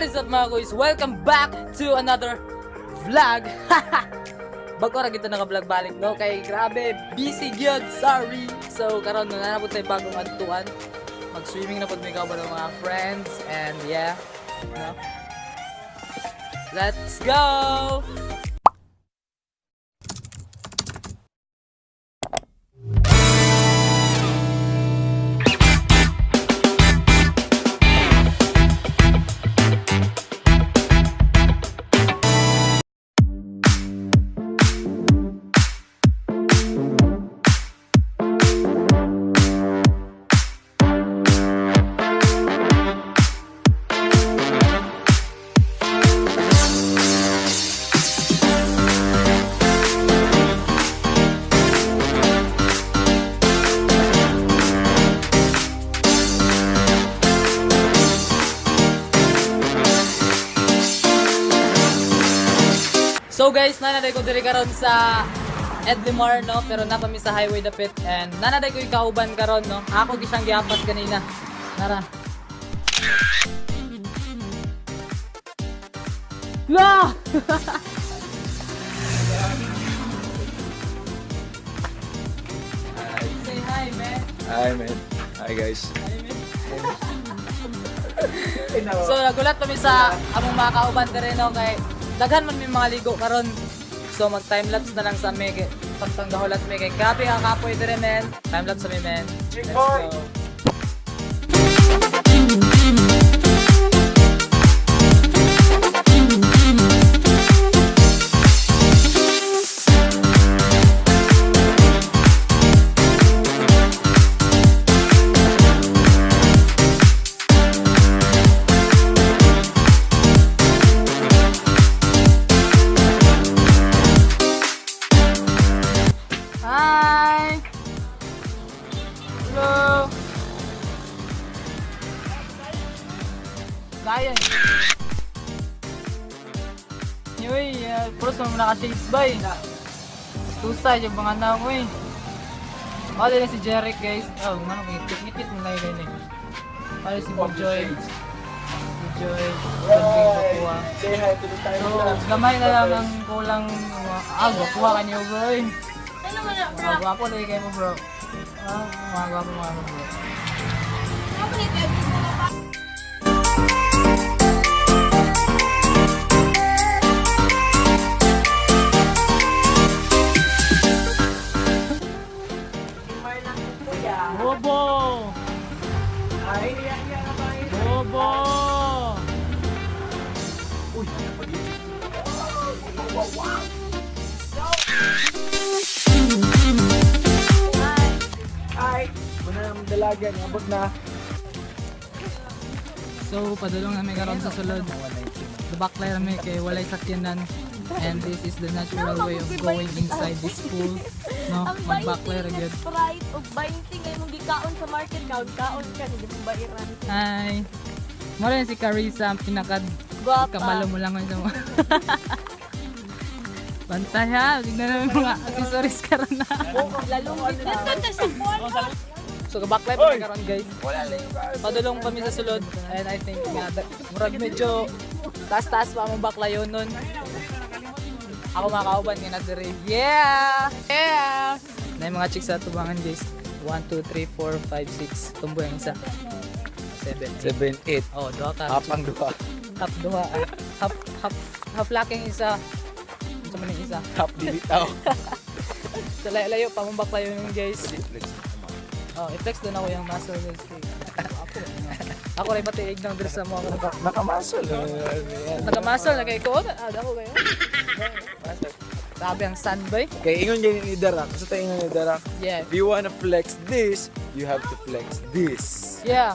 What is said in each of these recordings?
What is up, mga guys? Welcome back to another vlog. Bago ra kita naka-vlog balik, no? Kay grabe, busy gyud, sorry. So karon na na tayo bagong adtuan. Mag-swimming na pud mi kauban ng mga friends and yeah, no? Let's go! So guys, nanaday ko diri karon sa Edlimar, no, pero napa mi sa highway dapit and nanaday ko ikauban karon, no. Ako gi siyang gihapas kanina. Nara. La! Say hi, man. Hi, man. Hi, guys. Hi, man. So nagulat kami sa among mga kauban diri, no, kay daghan man mi mga ligo karon. So mag time lapse na lang sa mi kay samtang gahulat mi kay grabe ang kapoy diri, man. Time lapse sa mi, man. Let's go. Hi. Hello. Gaya. Yoy, puros mo naka-shades ba eh. Tusay yung mga namo eh. Oh, din si Jeric, guys. Oh, ano, ngipit-ngipit mo na yun eh. Oh, si Bujoy. Bujoy. Banting Papua. Say hi to the time. So, gamay na lang ang kulang. Ah, gwapuha ka niyo, bro eh. Ano man na, bro? Mga gwapo lagi kayo mo, bro. Ah, mga gwapo mga bro. Ano ni Kevin mo na pa? Bobo! Bobo! Hi. Muna ang dalaga, abot na. So, padulong namin karon sa sulod. Baklay namin kay walay sakyanan. And this is the natural way of going inside this pool. No, Ang magbaklay ra 20 nga gyud. Sprite ug 20 nga imong gikaon sa market, kaon-kaon ka hindi mo bairan. Hi. Mo rin si Carissa ang pinaka Gwapa. kabalo mo lang sa mga. Bantay ha, tignan namin mga accessories karon na. Lalong dito sa phone. So kabaklay pa mi karon, guys. Padulong kami sa sulod and I think nga murag medyo taas-taas pa among baklayon nun. Ako mga kauban nga nadiri. Yeah! Yeah! Na yung mga chicks sa tubangan, guys. 1, 2, 3, 4, 5, 6. Tumbo yung isa. 7. 7, 8. Oh, duha ka. Half ang duha. Half duha. Ah. Half, half, half laking isa. Unsa man yung isa? Half dilitaw. So layo-layo pa mong baklayon nun, guys. Oh, i-flex din ako yung muscle, guys. Ako, ako rin pati ng dress sa mga Nakamasol. Nagamasol na kay ko. Ah, dako kayo. Sabi ang sandboy. Kaya ingon ganyan ni Darak. Kasi tayo ingon ni Darak. Yeah. If you wanna flex this, you have to flex this. Yeah.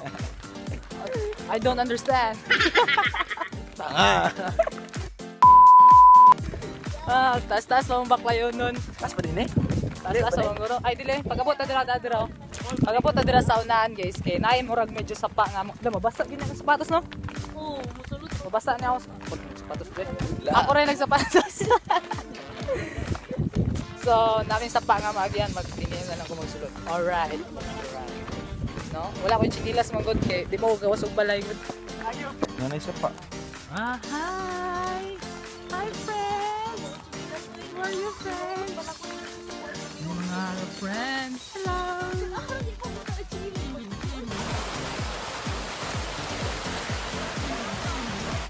I don't understand. Tanga. Ah, taas-taas pa mong baklayon nun. Taas pa din eh. Taas-taas pa mong guro. Ay, dili. Pagabot na dira, dira. Oh. Pagabot na dira sa unahan, guys. Kay naay murag medyo sapa nga mo. Da, mabasa gid ang sapatos, no? Oo, musulot. Mabasa na ako sa sapatos, be. Ako rin nagsapatos. So, namin sapa nga maagyan. Magtingin na lang ko magsulod. Alright. Alright. No? Wala ko yung chinilas, mga good. Kay di mo ko gawas og balay, good. Nanay sa pa. Ah, hi! Hi, friends! Who are you, friends? Mga friends! Hello!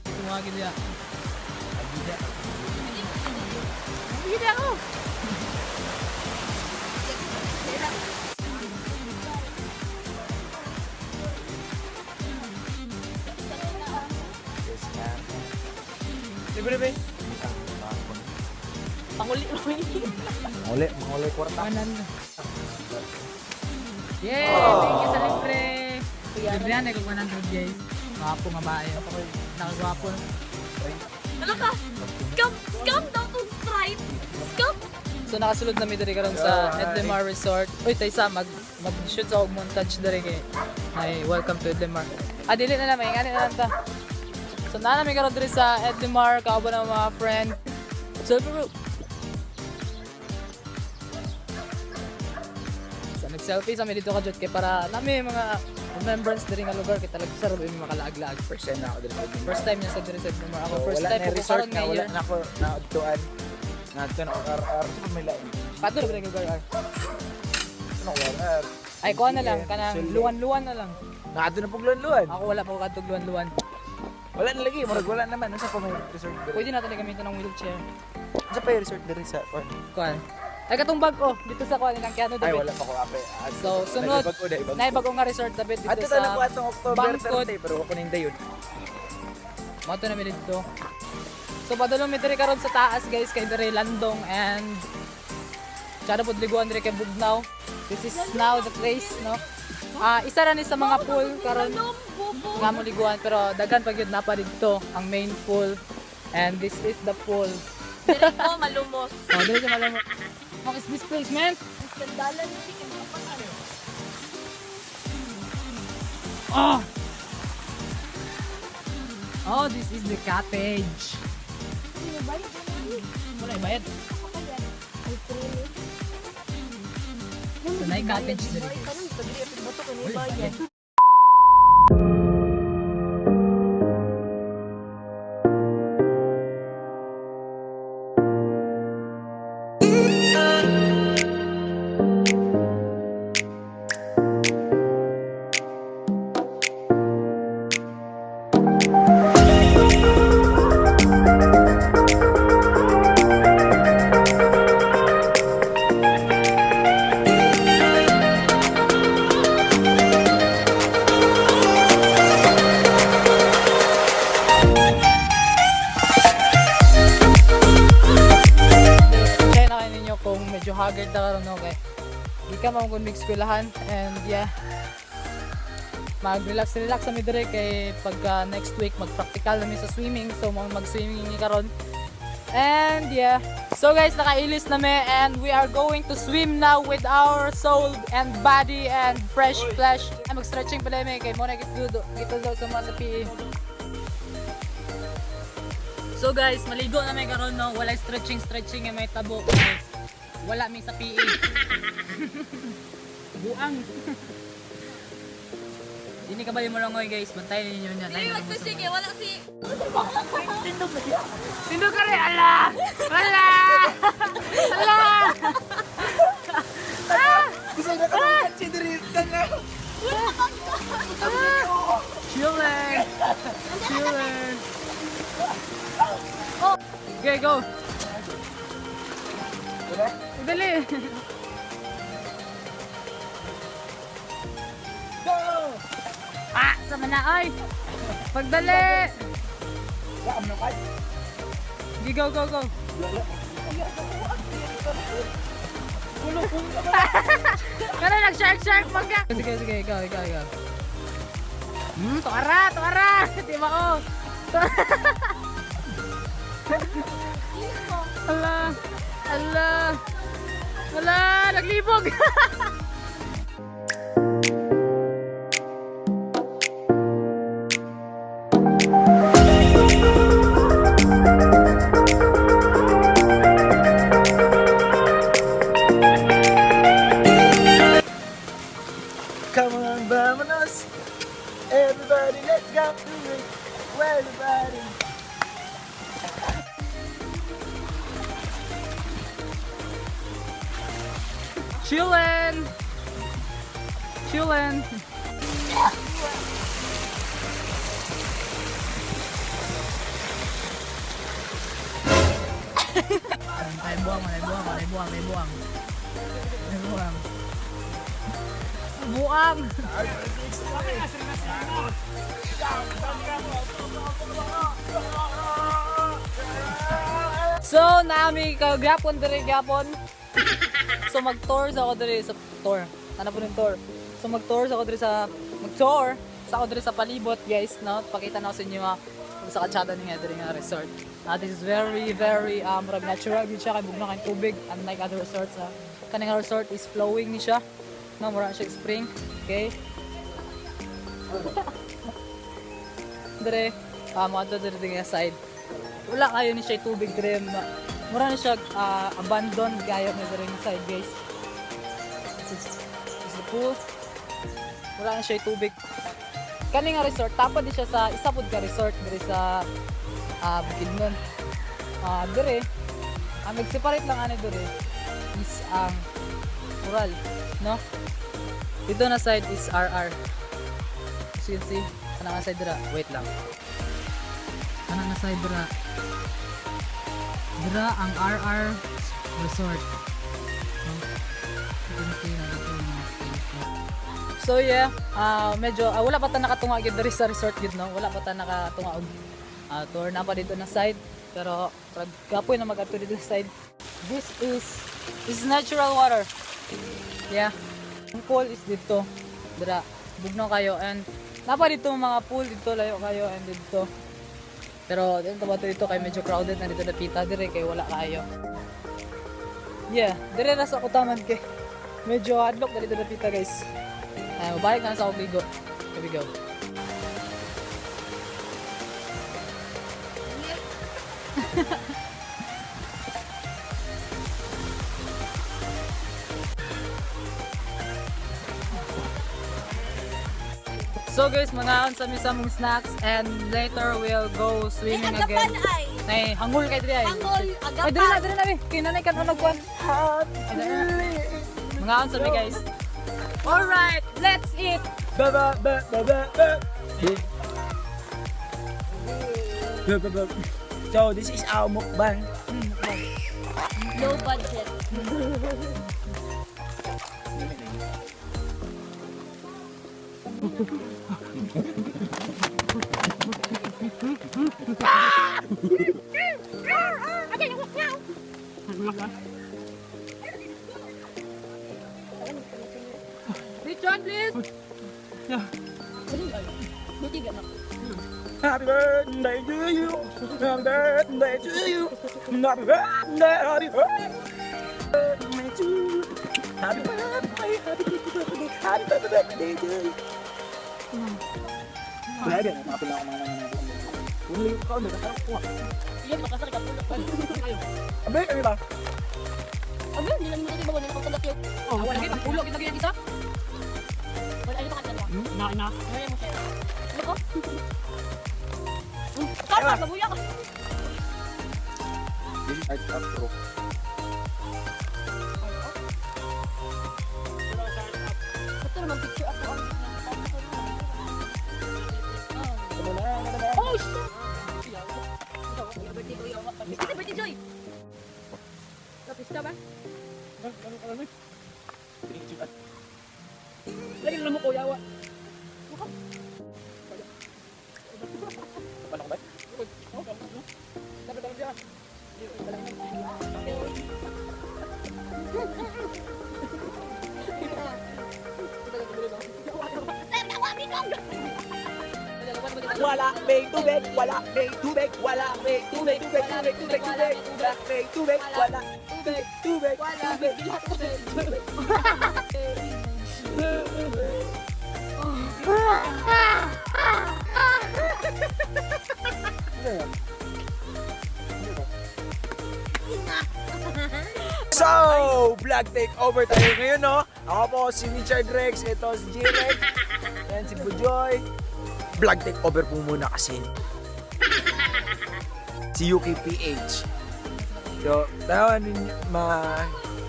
Tumawagin niya. Agida. Bigyan ako! Yes, ma'am. Libre ba? Panguli mo yun. Manguli, manguli kwarta. Manan. Yay! Thank you sa libre! Libre yan, eh, kung 100, guys. Gwapo nga ba yun? Nakagwapo. Ano ka? Scam! Scam daw tong Sprite! Scam! So nakasulod na mi diri karon sa Edlemar Resort. Uy, taysa mag-shoot sa og montage diri kay ay welcome to Edlemar. Ah, dili na lang, may ngani na lang ta. So naa na mi karon diri sa Edlemar kauban ang mga friend. Selfie, bro. So nag-selfie sa mi dito ka jud kay para nami mga remembrance diri nga lugar kay talaga sarap yung makalaag-laag. First time na ako dito. First time niya sa diri sa Edlemar. Ako So, first wala time na po ko resort karon na, nga wala year. na ako naadtuan. Naadtuan ako RR. Sa may lain. Padulog ra gyud RR. Ano ko RR? Ay kuha na lang kanang luwan-luwan na lang. Naadto na pug luwan. Ako wala pa ko kadtog luwan-luwan. Wala na lagi, murag wala naman. Unsa pa may resort diri? Pwede natin gamitin ng wheelchair. Unsa pa yung resort diri sa kuan? Kuan. Ay katong bag oh, dito sa kuan nilang Keanu Ay David. wala pa ko ape. So sunod, Bago na ibang. nay bago nga resort David dito Adto sa ta na ko atong October Bangkod. 30 pero ako ning dayon. Mato na mi dito. So padulong mi diri karon sa taas, guys, kay diri landong and tsada pod liguan diri kay Bugnaw. This is now the place, no? Ah, isa ra ni sa mga pool karon Bobo! nga mo liguan pero daghan pa gyud na pa didto ang main pool and this is the pool. Dili ko malumos. Oh, dili sa malamot. What is this place, man? Skandalan ni Chicken. Oh! Oh, this is the cottage. Wala ibayad. So, na cottage diri. Wala bayad. Kaya na kayo ninyo kung medyo haggard na karon, no, kay di ka man kung eskwelahan and yeah, mag-relax relax kami dire kay pagka next week mag-practical namin sa swimming, so mag-swimming ni karon. And yeah, so guys, nakailis na me and we are going to swim now with our soul and body and fresh flesh. Ay, mag-stretching pala mi kay mo na gitudo gitudo sa mga sa PE. So guys, maligo na may karon, no. Wala stretching stretching nga may tabo. Wala mi sa PE. Buang. Dini ka ba yung malangoy, guys? Bantayan ninyo niya. Dili mag-fishing eh. Wala si... Tindog ka rin! Ala! Ala! Ala! Gusto na ka ng diri ka na. Chillin! Chillin! Okay, go! Dali! Go! Ah! Sama na ay! Pagdali! Wa am na. Di go, go, go! Kano nag-shark shark magka! Sige, sige, ikaw, ikaw, ikaw. Tuara, tuara! Di ba ko? Ala, ala, ala, naglibog! Come on, vamonos. Everybody, let's go to it. Everybody. Chillin! Chillin! May buwang, may buwang, may buwang, may buwang. May buwang. Buwang! So, nami kagapon diri gyapon. So mag-tour sa ako diri sa tour. Ano po yung tour? So mag-tour sa ako diri sa mag-tour sa ako diri sa palibot, guys, no? Pakita na ako sa inyo mga kung sa katsada ni nga diri nga resort. This is very very murag natural gyud siya kay bugna kay tubig unlike other resorts. Kaning resort is flowing ni siya. No, mura siya spring. Okay. Dire, mo adto diri nga side. Wala kayo ni siya tubig dire. Mura na siya abandoned kayo ni dire nga side, guys. This is the pool. Wala na siya tubig. Kani nga resort tapad di siya sa isa pud ka resort dire sa Bukidnon. Dire ang nag-separate lang ani dire is ang mural, no? Dito na side is RR. As you can see, ana nga side dira. Wait lang. Ana nga side dira. Dira ang RR Resort. No? You can see na dito yung mga space. So yeah, medyo wala pa ta nakatunga gyud diri sa resort gyud, no. Wala pa ta nakatunga og tour na pa dito na side pero rag kapoy na mag-adto dito sa side. This is natural water. Yeah. Ang pool is dito. Dira, bugnaw kayo and napa dito mga pool dito layo kayo and dito. Pero dito ba dito kay medyo crowded na dito napita dire kay wala kayo. Yeah, dire ra sa kutaman kay medyo hadlok na dito napita, guys. Ay, mabalik na sa akong ligo. Here we go. So guys, mangaon sa mi sa mong snacks and later we'll go swimming Ay, agapan again. ay. Ay, hangol kay diri ay. Hangol, Ay, diri na, agapan. diri na mi. Kay nanay kan ano kwan. Mangaon sa mi, guys. Alright, let's eat. Ba ba ba ba ba ba. Ba ba ba. So this is our mukbang. Low budget. Richon, please. Happy birthday to you. Happy birthday to you. Happy birthday, happy birthday to you. Happy birthday, happy birthday, happy birthday to you. Wala din, nakapila ako mga nangyayari. Bumili ko kaon, nagkakaroon ko. Iyan, makasar ka pulo. Abe, kami ba? Abi, hindi lang mo kasi bawa nila pang talak yun. Oh, wala gid ulo kita gyud isa. Wala, ano pa ka dalawa? Na na. Ano mo sa'yo? Ano ko? Karma, mabuya ka. This is art up, bro. Ito naman picture ako. Oh shit. Happy birthday, Joy! Tapos ka ba? Lagi na mo kuya wa. Wala may tubig, wala may tubig, wala may tubig, tubig, tubig, tubig, tubig, wala may tubig, wala tubig, tubig, tubig. So, vlog takeover tayo ngayon, no? Ako po si Richard Rex, ito si G-Rex, yan si Bujoy. Vlog takeover po muna kasi. Si UKPH. So, tanawan ninyo,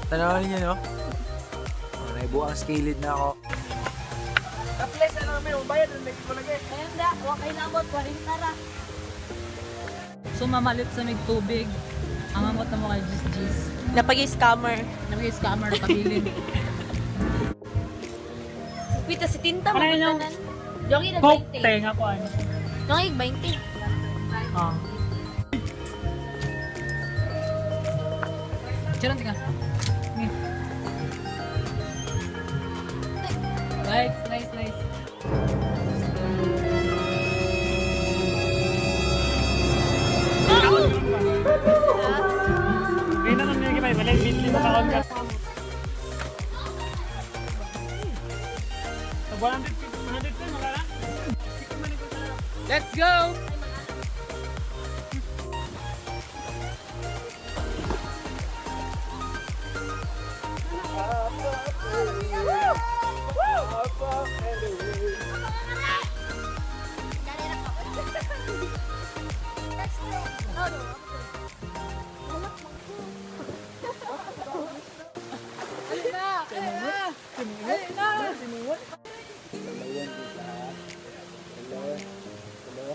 tanawan ninyo, no? May buang skilled na ako. Taples na namin, bayad na ko lagi. Ayun da, wa kay lamot, 40 ra. So mamalit sa mig tubig. Ang amot na mo kay Gis Gis. Napag-scammer. Namigay scammer na pabilin. Pita si Tinta mo Ano yun yung- tanan. Yung ina Coke, 20. tenga ko ano. Yung ig 20. Ah. Charon ka. Nice, nice, nice. Ngayon na kami nagkipay, wala yung bitli mo kaon ka. Sa 150, 110, wala na. Let's go!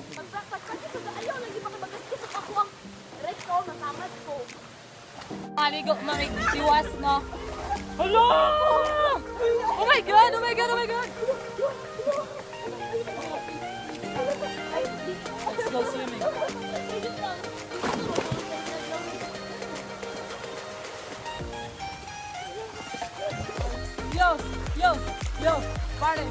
Ayaw, lagi pa kabagas sa ako ang right ko, masamad ko. Maligo, mamig, siwas, no? Hello! Oh my God! Oh my God! Oh my God! Let's go swimming. Yo! Yo! Yo! Party!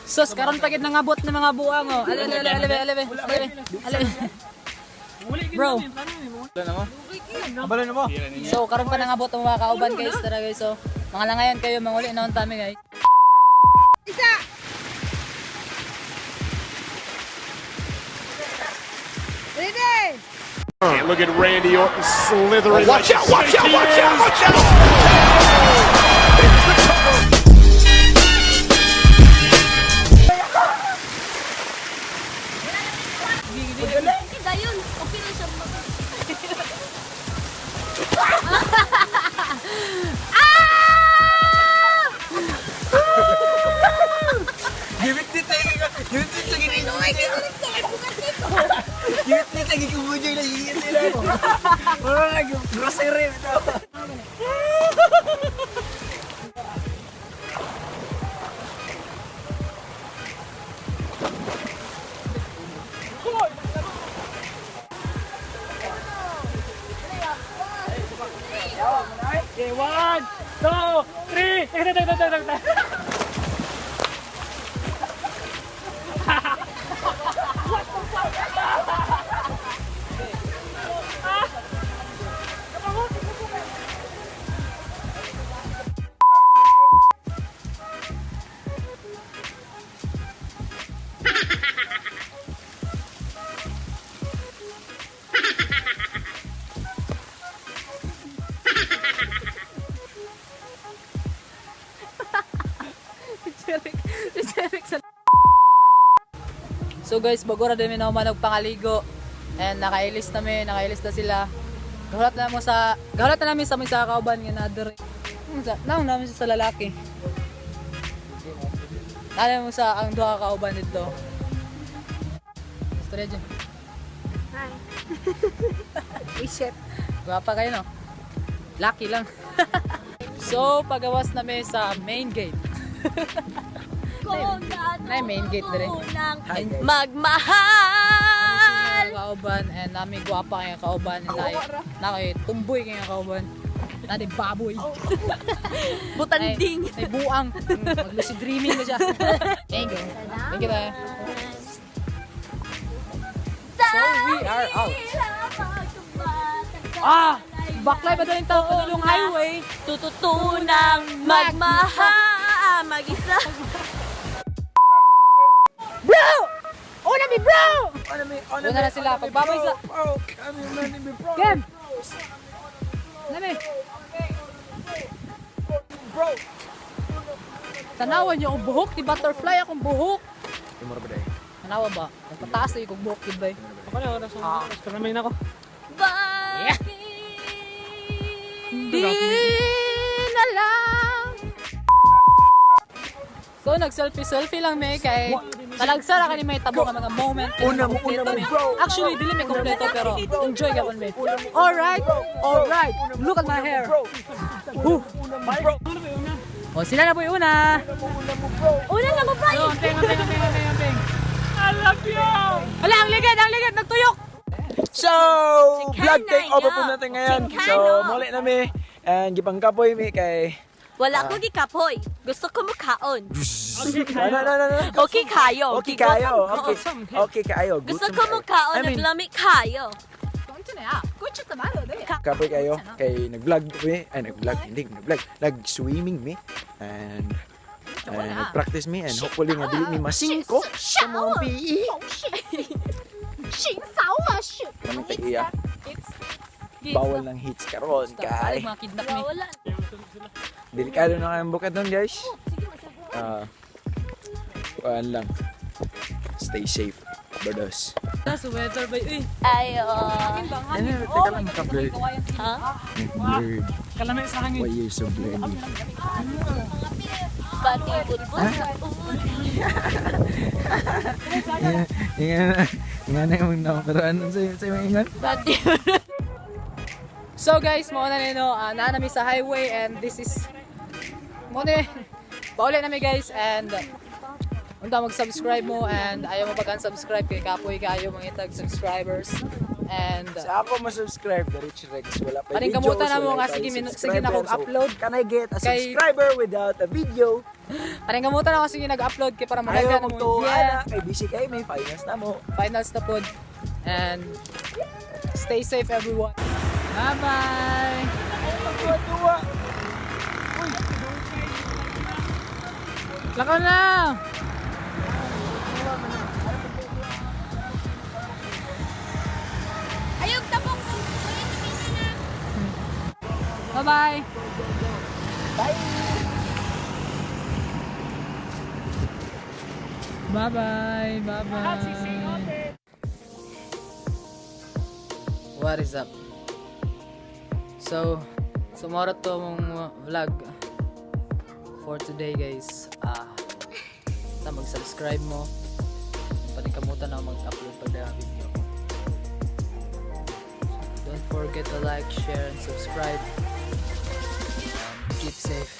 Sus, karon pa gid nangabot ng mga buang oh. Ale ale ale ale ale ale. Ale. Bro. Abalo na mo. So karon pa nangabot ang mga kauban guys, tara guys. So mga langayan kayo, manguli na unta mi guys. Look at Randy Orton slithering. Watch out, watch out, watch out, watch out! Hindi dayon, okay na siya mag- Gimit ni tayo. Gimit ni lagi ni Gimit ni lagi kumujay lagi nila. Wala lagi grocery ito. Okay, 1, 2, 3! Teka, teka, teka, teka, teka. Si Jeric sa. So guys, bago ra din mi na nagpangaligo. And nakailis na mi, nakailis na sila. Gahulat na mo sa gahulat na namin sa may sa kauban nga na diri. Sa naong namin siya sa lalaki. Alam mo sa ang duha ka kauban dito. Istorya dyan. Hi. Shit. Gwapa kayo no? Lucky lang. So, pagawas namin sa main gate. Kung gaano Nay, main gate dire. unang Hi, guys. magmahal. Kauban and nami gwapa kayo kauban and naki tumboy kayo kauban. Nati baboy. Butanding. Ay, buang. Mag-lucid dreaming na siya. Thank you. Thank you, tayo. So we are out. Ah! Baklay ba daw yung tao padulong highway? Tututunang magmahal, mag-isa. Bro! On me, on Una na sila. Pagbabay sa Bro, kami man ni bro. Game! Nami! Bro. Tanawan niyo ang buhok, di butterfly akong buhok. Imo ra ba day? Tanawa ba? Nagpataas na yung buhok, di ba? Ako na, oras na. Oras na na ako. Bakit? Di na lang. So, nag-selfie-selfie lang may kay talagsara ka ni may tabo nga mga moment. Una mo, una mo, bro. Actually, dili may kompleto pero enjoy ka may. Alright, alright. Look at my hair. Bro. Huh. Bro. O, sila na po yung una. Una na mo ba? Amping, amping, amping, amping, amping. I love you! Wala, ang ligid, nagtuyok. So, vlog take over po na. natin ngayon. So, Chikano. muli na mi. And gipangkapoy mi kay Wala ko gikapoy. Gusto ko mukaon. Ano, ano, ano, ano? Okay kayo. Okay kayo. Okay. Okay kayo. Gusto Gutom ko kayo. mukaon. I mean, Naglami kayo. kapoy kayo kay nag-vlog mi. Ay, nag-vlog. Hindi, nag-vlog. Nag-swimming mi. And nag-practice mi and hopefully nga dili mi masingko sa mga PE. Kami tag-iya. Bawal ng hits karon kay Mga kidnap mi. Wala. delikado na kayong bukid nun, guys. Ah, kuan lang. Stay safe, brothers. Sa weather ba? Uy, Ayo. Ano, teka lang, naka-blurred. Ha? Blurred. Kalami sa hangin. Why you're so blurry? Pati bulbul sa ulo. Ingan na, ingan na yung mga pero ano sa'yo ingan? Pati So guys, mao na nino, naa nami sa highway and this is mo na pauli nami, guys, and unta mag-subscribe mo and ayaw mo pag-unsubscribe kay kapoy kayo mga itag subscribers and Sa ako mo-subscribe, The Rich Rex. Wala pa Paning videos, kamutan na mo wala nga, pa sige, sige na subscriber. akong So, upload. can I get a Kay- subscriber without a video? Paningkamutan ako sige nag-upload kay para Ayaw madagan mo mo. to, Yeah. ana, kay busy kay may finals na mo. Finals na pod. And stay safe, everyone. Bye-bye. Tuwa-tuwa. Lakaw na. Ayog tapong. Bye-bye. Bye. Bye-bye. Bye-bye. What is up? So, sumorot to mong vlog for today, guys. Sa mag-subscribe mo. Paningkamutan na mag-upload pag na video. Don't forget to like, share, and subscribe. And keep safe.